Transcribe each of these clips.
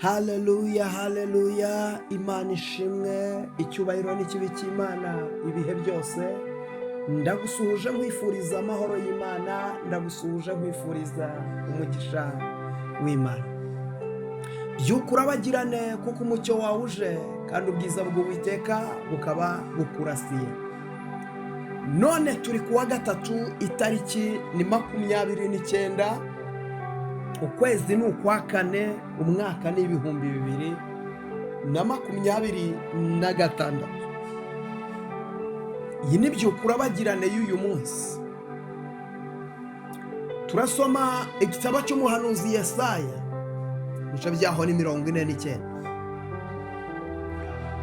Haleluya, haleluya! Imana ishimwe, icyubahiro n'ikibi cy'Imana ibihe byose. Ndagusuhuje nkwifuriza amahoro y'Imana, ndagusuhuje nkwifuriza umugisha w'Imana. Byuka urabagirane, kuko umucyo wawe uje kandi ubwiza bw'Uwiteka bukaba bukurasiye. None turi ku wa gatatu, itariki ni 29, ukwezi ni ukwa kane, umwaka ni 2026. Iyi ni Byuka Urabagirane y'uyu munsi. Turasoma igitabo cy'umuhanuzi Yesaya, ibice byaho ni 49.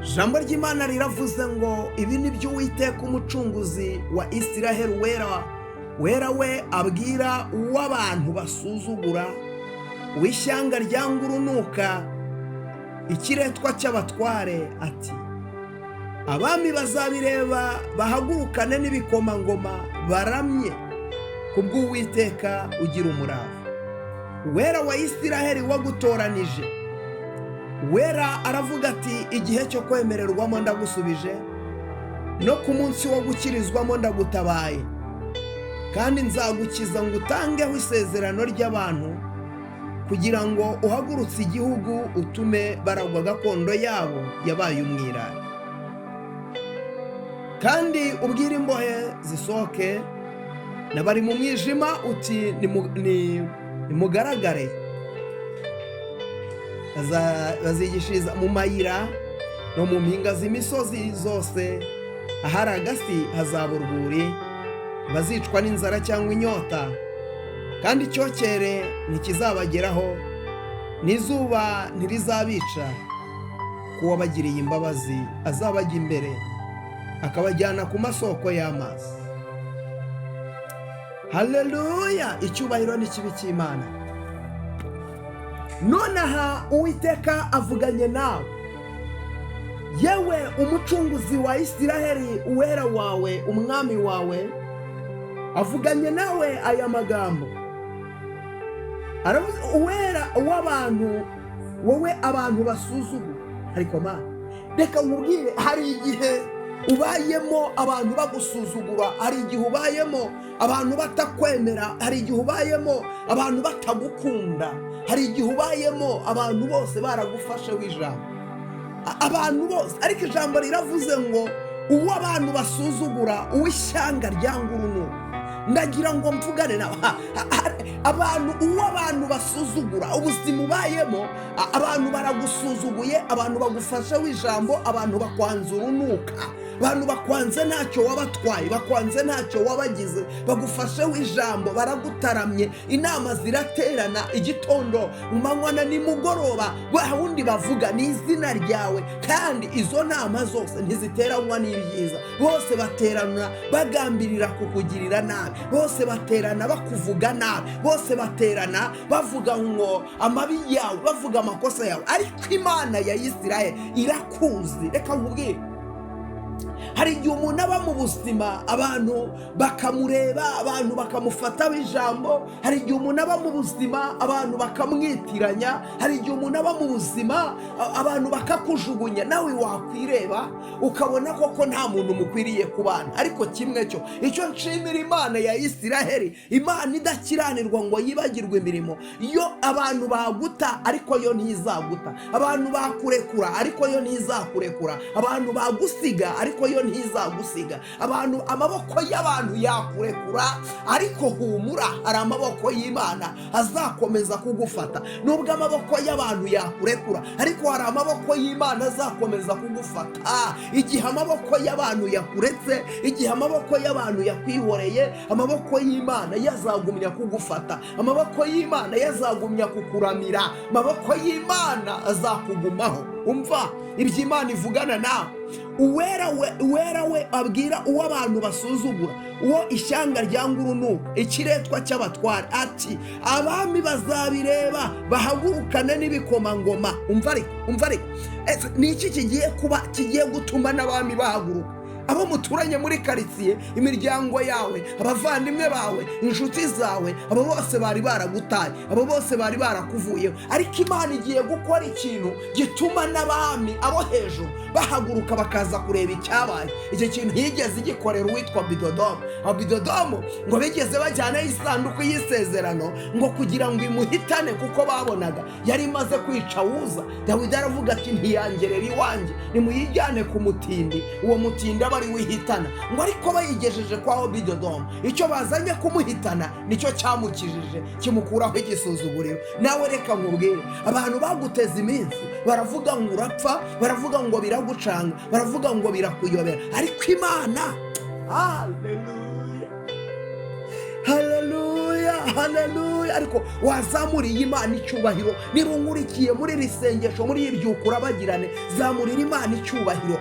Ijambo ry'Imana riravuze ngo: "Ibi ni byo Uwiteka Umucunguzi wa Isiraheli, Wera wera we, abwira uw'abantu basuzugura, uw'ishyanga ryanga urunuka, ikiretwa cy'abatware, ati: Abami bazabireba bahagurukane n'ibikomangoma baramye kubw'Uwiteka ugira umurava, Uwera wa Isiraheli wagutoranije." Wera aravuga ati: "Igihe cyo kwemererwamo ndagusubije, no ku munsi wo gukirizwamo ndagutabaye, kandi nzagukiza ngo utangeho isezerano ry'abantu, kugira ngo uhagurutse igihugu, utume baragwa gakondo yabo yabaye umwirare, kandi ubwire imbohe zisohoke, n'abari mu mwijima uti: Nimugaragare. Bazigishiriza mu mayira no mu mpinga z'imisozi zose, ahari agasi hazaba urwuri. Bazicwa n'inzara cyangwa inyota, kandi icyokere ntikizabageraho, n'izuba ntirizabica, kuko uwabagiriye imbabazi azabajya imbere, akabajyana ku masoko y'amazi." Haleluya! Icyubahiro n'ikibi cy'Imana. Nonaha Uwiteka avuganye nawe, yewe Umucunguzi wa Isiraheli, Uwera wawe, Umwami wawe, avuganye nawe aya magambo. Aravuze, Uwera w'abantu, wowe abantu basuzugura. Ariko mana, reka nkubwire, hari igihe ubayemo abantu bagusuzugura, hari igihe ubayemo abantu batakwemera, hari igihe ubayemo abantu batagukunda, hari igihe ubayemo abantu bose baragufashe w'ijambo, abantu bose. Ariko ijambo riravuze ngo: "Uwo abantu basuzugura, uw'ishyanga ryanga urunuka." Ndagira ngo mvugane nawe. Abantu, uwo abantu basuzugura, ubuzima ubayemo, abantu baragusuzuguye, abantu bagufashe w'ijambo, abantu bakwanze urunuka, abantu bakwanze ntacyo wabatwaye, bakwanze ntacyo wabagize, bagufashe w'ijambo, baragutaramye. Inama ziraterana igitondo, mu manywa na nimugoroba, wundi bavuga ni izina ryawe, kandi izo nama zose ntiziteranwa n'ibyiza. Bose baterana bagambirira kukugirira nabi, bose baterana bakuvuga nabi, bose baterana bavuga ngo amabi yawe, bavuga amakosa yawe. Ariko Imana ya Isirayeli irakuzi. Reka nkubwire, hari igihe umuntu aba mu buzima abantu bakamureba, abantu bakamufataho ijambo. Hari igihe umuntu aba mu buzima abantu bakamwitiranya. Hari igihe umuntu aba mu buzima abantu bakakujugunya, nawe wakwireba ukabona koko nta muntu mukwiriye kubana. Ariko kimwe cyo, icyo nshimira Imana ya Isiraheli, Imana idakiranirwa ngo yibagirwe imirimo yo. Abantu baguta, ariko yo ntizaguta. Abantu bakurekura, ariko yo ntizakurekura. Abantu bagusiga, ariko yo ntizagusiga. Abantu, amaboko y'abantu yakurekura, ariko humura, hari amaboko y'Imana azakomeza kugufata. Nubwo amaboko y'abantu yakurekura, ariko hari amaboko y'Imana azakomeza kugufata. Igihe amaboko y'abantu yakuretse, igihe amaboko y'abantu yakwihoreye, amaboko y'Imana yazagumya kugufata, amaboko y'Imana yazagumya kukuramira, amaboko y'Imana azakugumaho. Umva ibyo Imana ivugana nawe. Uwera we, Uwera we abwira uwo abantu basuzugura, uwo ishyanga ryanga urunuka, ikiretwa cy'abatware, ati: "Abami bazabireba bahagurukane n'ibikomangoma." Umva ariko, umva ariko, ese ni iki kigiye kuba kigiye gutuma n'abami bahaguruka? Abo muturanye muri karitsiye, imiryango yawe, abavandimwe bawe, inshuti zawe, abo bose bari baragutaye, abo bose bari barakuvuyeho. Ariko Imana igiye gukora ikintu gituma n'abami abo hejuru bahaguruka bakaza kureba icyabaye. Icyo kintu yigeze igikorera uwitwa Bidodomu. Abidodomu ngo bigeze bajyanaho isanduku y'isezerano ngo kugira ngo imuhitane, kuko babonaga yari imaze kwica Wuza. Dawidi aravuga ati: "Ntiyangerera iwanjye, nimuyijyane ku mutindi, uwo mutindi aba ari wihitana." Ngo ariko bayigejeje kwa Obidodomu, icyo bazanye kumuhitana nicyo cyamukijije, kimukuraho igisuzuguriro. Nawe reka nkubwire, abantu baguteza iminsi baravuga ngo urapfa, baravuga ngo biragucanga, baravuga ngo birakuyobera, ariko Imana, haleluya, haleluya, haleluya! Ariko wazamuriye Imana icyubahiro? Niba unkurikiye muri iri sengesho, muri iri byuka urabagirane, zamurira Imana icyubahiro.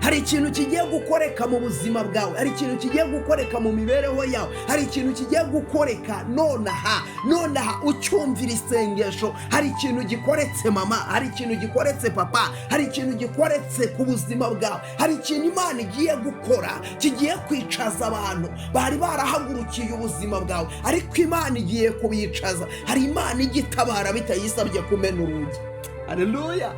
Hari ikintu kigiye gukoreka mu buzima bwawe, hari ikintu kigiye gukoreka mu mibereho yawe, hari ikintu kigiye gukoreka nonaha, nonaha ucyumvira isengesho. Hari ikintu gikoretse mama, hari ikintu gikoretse papa, hari ikintu gikoretse ku buzima bwawe. Hari ikintu Imana igiye gukora kigiye kwicaza abantu bari barahagurukiye ubuzima bwawe, ariko Imana igiye kubicaza. Hari Imana igitabara bitayisabye kumena urugi. Haleluya,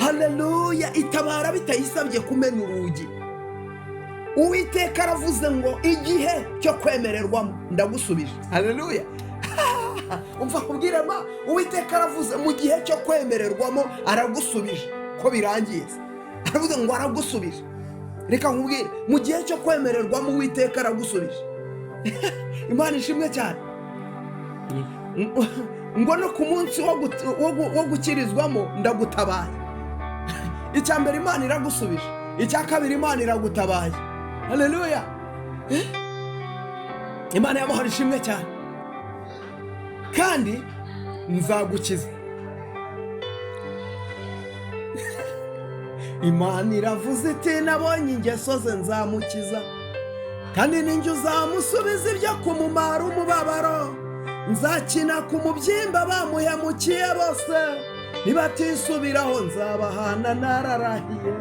haleluya! Itabara bitayisabye kumena urugi. Uwiteka aravuze ngo: "Igihe cyo kwemererwamo ndagusubije." Haleluya! Umva kubwira ma, Uwiteka aravuze mu gihe cyo kwemererwamo aragusubije. Ko birangiye, aravuze ngo aragusubije. Reka nkubwire, mu gihe cyo kwemererwamo Uwiteka aragusubije. Imana ishimwe cyane. Ngo no ku munsi wo gukirizwamo ndagutabaye. Icya mbere Imana iragusubije, icya kabiri Imana iragutabaye. Haleluya! Imana y'amahoro ishimwe cyane. Kandi nzagukiza. Imana iravuze iti: "Nabonye ingeso ze, nzamukiza, kandi ninjye uzamusubiza ibyo kumumara umubabaro. Nzakina ku mubyimba bamuhemukiye bose, nibatisubiraho nzabahana nararahiye."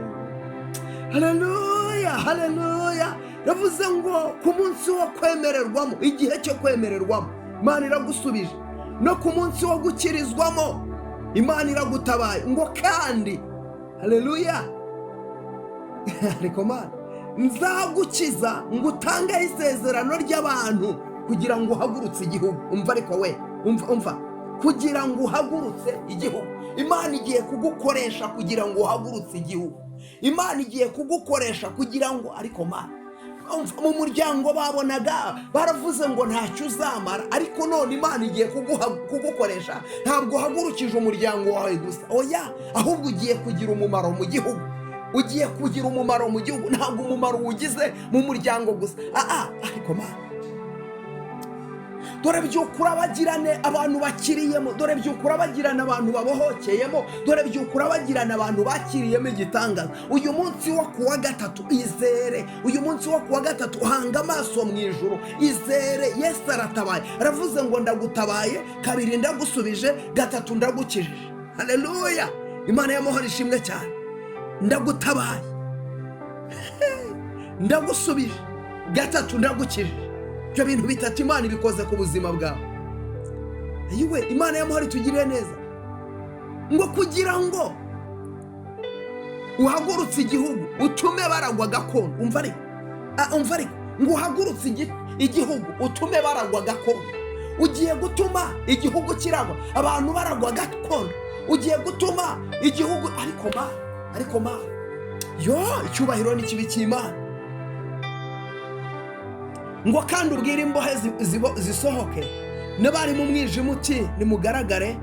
Haleluya, haleluya! Yavuze ngo ku munsi wo kwemererwamo, igihe cyo kwemererwamo, Imana iragusubije. No ku munsi wo gukirizwamo Imana iragutabaye. Ngo kandi, haleluya, ariko Mana, nzagukiza ngo utangeho isezerano ry'abantu kugira ngo uhagurutse igihugu. Umva ariko we, umva, umva, kugira ngo uhagurutse igihugu. Imana igiye kugukoresha kugira ngo uhagurutse igihugu. Imana igiye kugukoresha kugira ngo, ariko Mana, umva, mu muryango babonaga baravuze ngo ntacyo uzamara, ariko none Imana igiye kugukoresha. Ntabwo uhagurukije umuryango wawe gusa, oya, ahubwo ugiye kugira umumaro mu gihugu. Ugiye kugira umumaro mu gihugu. Ntabwo umumaro uwugize mu muryango gusa. Aa, ariko Mana, dore byuka urabagirane abantu bakiriyemo, dore byuka urabagirane abantu babohokeyemo, dore byuka urabagirane abantu bakiriyemo igitangaza. Uyu munsi wo kuwa gatatu izere, uyu munsi wo kuwa gatatu uhanga amaso mu ijuru, izere. Yesu aratabaye, aravuze ngo: "Ndagutabaye, kabiri ndagusubije, gatatu ndagukijije." Haleluya! Imana y'amahoro ishimwe cyane. Ndagutabaye, ndagusubije, gatatu ndagukijije. Ibyo bintu bitatu Imana ibikoze ku buzima bwawe. Ayiwe, Imana y'amahoro itugirire neza. Ngo kugira ngo uhagurutse igihugu, utume baragwa gakondo. Umva ariko, umva ariko, ngo uhagurutse igihugu, utume baragwa gakondo. Ugiye gutuma igihugu kiragwa, abantu baragwa gakondo. Ugiye gutuma igihugu, ariko ma, ariko ma, yo, icyubahiro ni kibi cy'Imana. Ngo kandi ubwire imbohe zisohoke, n'abari mu mwijima uti: "Nimugaragare."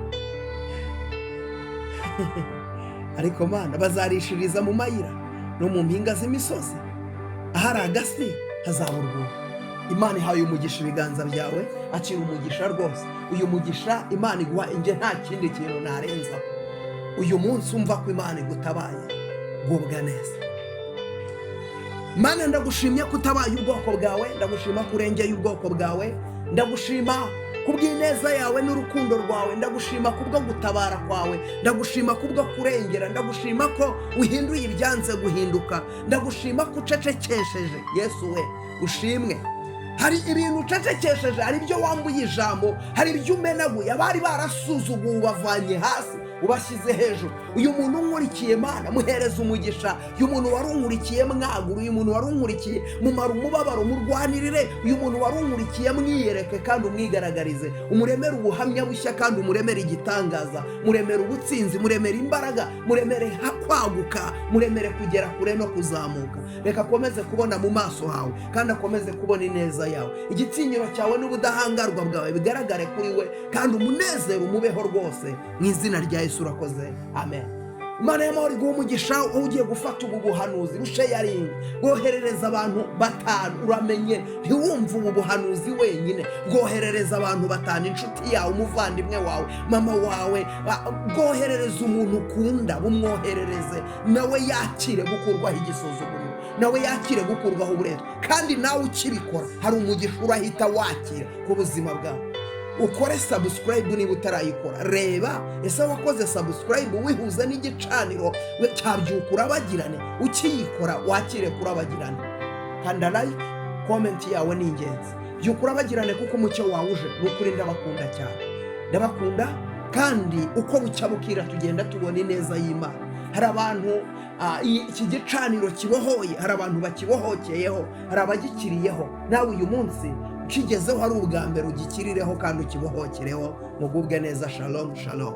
Ariko Mana, bazarishiriza mu mayira no mu mpinga z'imisozi, ahari agasi hazaba urwuri. Imana ihaye umugisha ibiganza byawe. Akira umugisha rwose. Uyu mugisha Imana iguha, inge nta kindi kintu narenzaho. Uyu munsi umva ko Imana igutabaye, gubwa neza. Mana, ndagushimye ko utabaye ubwoko bwawe, ndagushima ko urengeye ubwoko bwawe, ndagushima Kubw'ineza yawe n'urukundo rwawe, ndagushima kubwo gutabara kwawe, ndagushima kubwo kurengera, ndagushima ko uhinduye ibyanze guhinduka, ndagushima ko ucecekesheje. Yesu we, ushimwe. Hari ibintu ucecekesheje, hari ibyo wambuye ijambo, hari ibyo umenaguye. Abari barasuzuguwe ubavanye hasi, ubashyize hejuru. Uyu muntu unkurikiye, Mana, muhereza umugisha. Uyu muntu wari unkurikiye, mwagura. Uyu muntu wari unkurikiye, mumara umubabaro, murwanirire. Uyu muntu wari unkurikiye, mwiyereke kandi umwigaragarize, umuremere ubuhamya bushya kandi umuremere igitangaza, muremere ubutsinzi, muremere imbaraga, muremere kwaguka, muremere kugera kure no kuzamuka. Reka akomeze kubona mu maso hawe kandi akomeze kubona ineza yawe, igitinyiro cyawe n'ubudahangarwa bwawe bigaragare kuri we, kandi umunezero umubeho rwose. Mu izina rya Yesu urakoze, amen. Imana y'amahoro iguha umugisha. Wowe ugiye gufata ubu buhanuzi, rusharinga, bwoherereza abantu 5. Uramenye ntiwumve ubu buhanuzi wenyine, bwoherereza abantu 5, inshuti yawe, umuvandimwe wawe, mama wawe, bwoherereza umuntu ukunda, bumwoherereze nawe yakire gukurwaho igisuzuguriro, nawe yakire gukurwaho uburetwa. Kandi nawe ukibikora hari umugisha urahita wakira ku buzima bwawe. Ukore subscribe niba utarayikora. Reba ese wakoze subscribe? Wihuza n'igicaniro cyabyuka urabagirane. Ukiyikora wakire kurabagirane. Kanda like, comment yawe ni ingenzi. Byuka urabagirane kuko umucyo wawe uje. Ni ukuri ndabakunda cyane, ndabakunda. Kandi uko bucya bukira tugenda tubona ineza y'Imana. Hari abantu iki gicaniro kibohoye, hari abantu bakibohokeyeho, hari abagikiriyeho. Nawe uyu munsi ukigezeho ari ubwa mbere, ugikirireho kandi ukibohokereho. Mugubwe neza. Shalom, shalom.